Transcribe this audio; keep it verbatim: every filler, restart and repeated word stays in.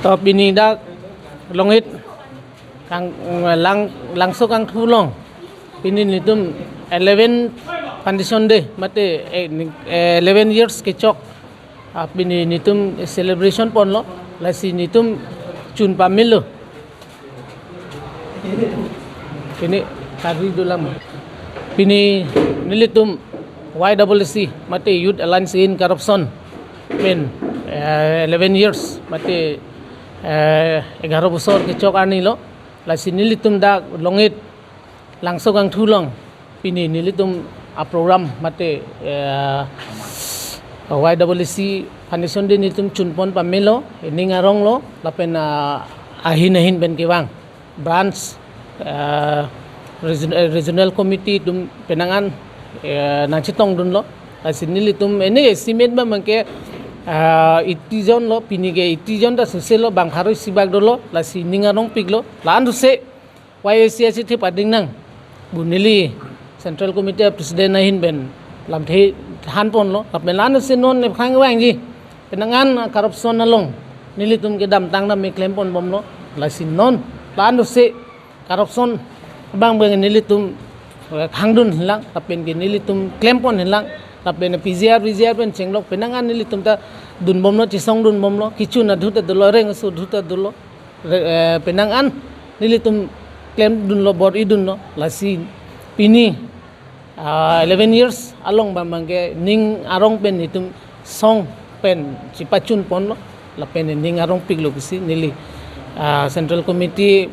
To pini dak Longit kang lang langso kangthu along pini nelitum eleven foundation day mate eh, ni- eh, eleven years kechok ah, pini nelitum celebration ponlo, lasi nelitum chun pamelo. Pini kari dulam. Pini nelitum Y W C mate Youth Alliance Against Corruption pen eh, eleven years mate eh, egharo bosor kechok arnilo, lasi nelitum dak Longit langso kangthu along pini nelitum a program mate eh, Y W C foundation day nelitum chun pon pamelo, ning aronglo lapen ah, ahin ahin pen kevang branch eh, region- eh, regional committee atum penang an eh, nangchetongdunlo. Lasi nelitum ene estimate abang ke ah, eighty jon lo, pini ke eighty jon ta suse lo, bang pharo isi bak dolo, lasi ning arongpiklo. La-an suse Y A C S thip ading nang bu neli Central Committee President ahin pen lamthe than ponlo, lapen la-an suse non ne phang vangji penang an corruption along nelitum kedamtang dam me klem pon bomlo, lasi non la-an suse corruption abang bang nelitum eh, khangdun henlang, lapen ke nelitum klem pon henlang, lapen P G R, V G R pen chenglok penang an nelitum ta dun bomlo, chesong dun bomlo, kechun adhu ta dolo, reng aso adhu ta dolo, re- eh, penang an nelitum klemdunlo, bor-idunlo, lasi pini ah, eleven years along abang ke ning arong pen nelitum song pen chepachun ponlo, lapen ning arongpiklo pusi neli ah, Central Committee